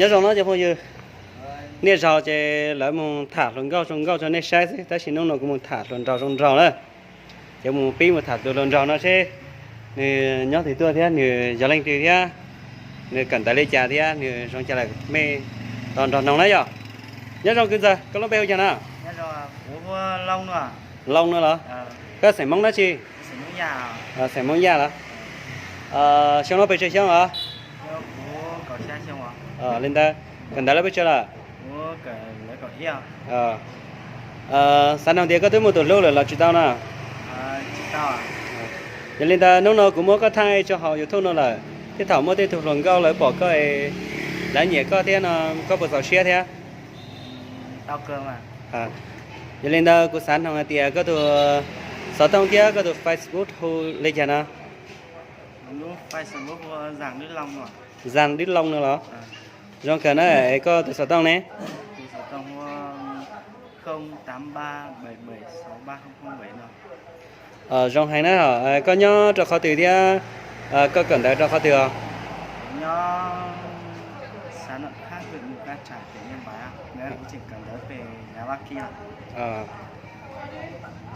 Nyob zoo no cov phooj ywg, niaj zaus ces lawv mus tham hluas nkauj zoo nkauj rau nej saib xwb, tab sis hnub no kuv mus tham hluas nraug zoo nraug na. Ces mus pib mus tham tus hluas nraug no seb nws nyob twg tuaj thiab nws yog leej twg thiab nws kawm ntawv li cas thiab nws zoo cas lawm, mej tau nrog noog na yom. Nyob zoo kwv ntxawg, koj lub npe hu cas na? Loo no los? Koj xeem Hmoob dab tsi? Xeem Hmoob Yaj los? Xyoo no pes tsawg xyoo os? Li ntawd, kawm ntawv lawv pes tsawg lawm? Xav noog tias koj twb muaj tus hlub lawm los tsis tau na? Yog li ntawd hnub no kuv muab koj thaij tso hauv YouTube no lawm, tej thaum muaj tej tug hluas nkauj lawv pom koj es lawv nyiam koj thiab no, koj puas txaus siab thiab? Yog li ntawd kuv xav noog hais tias koj tus xov tooj thiab koj tus Facebook hu li cas no? Zag Dib Loo no los? Zoo kawg na, es koj tus xov tooj ne? Zoo heev na. Koj nyob rau qhov twg thiab koj kawm ntawv rau qhov twg os?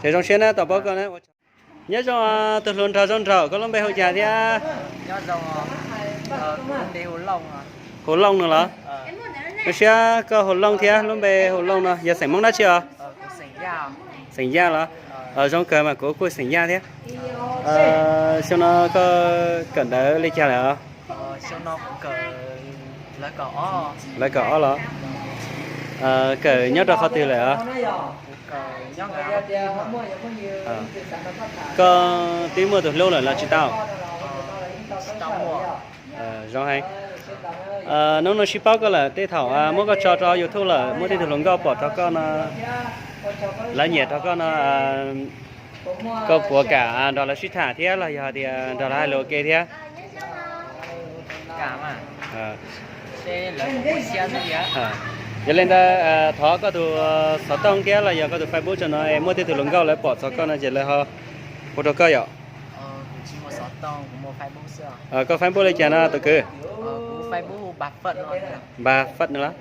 Ces zoo siab na tau paub koj na. Nyob zoo tus hluas nraug zoo nraug, koj lub npe hu cas thiab? Hu Looj no los? Zoo siab koj hu Looj thiab, lub npe hu Looj no yog xeem Hmoob dab tsi os? Xeem Yaj los? Zoo kawg mas kuv kuj xeem Yaj thiab. Xyoo no koj kawm ntawv li cas lawm os? Lawv kaum ob los? Kawm nyob rau qhov twg lawm os? Koj twb muaj tus hlub lawm los tsis tau? Zoo heev. Hnub no sib paub koj lawm, tej thaum muab koj tso rau YouTube lawm muaj tej tug hluas nkauj pom rau koj no, lawv nyiam rau koj no, koj puas kam nrog lawv sib tham thiab los yog tias nrog lawv hais lus ua ke thiab? Yog li ntawd thov koj tus xov tooj thiab los yog koj tus Facebook tso no es muaj tej tug hluas nkauj lawv pom txog koj no ces lawv ho hu rau koj yom. Koj Facebook li cas no tus kwv? Npaj Faj no los?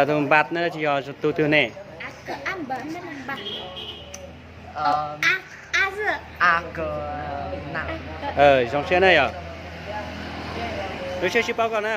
Tus Npaj no tsis yog tus twg ne? Zoo siab na yom. Zoo siab sib paub koj na.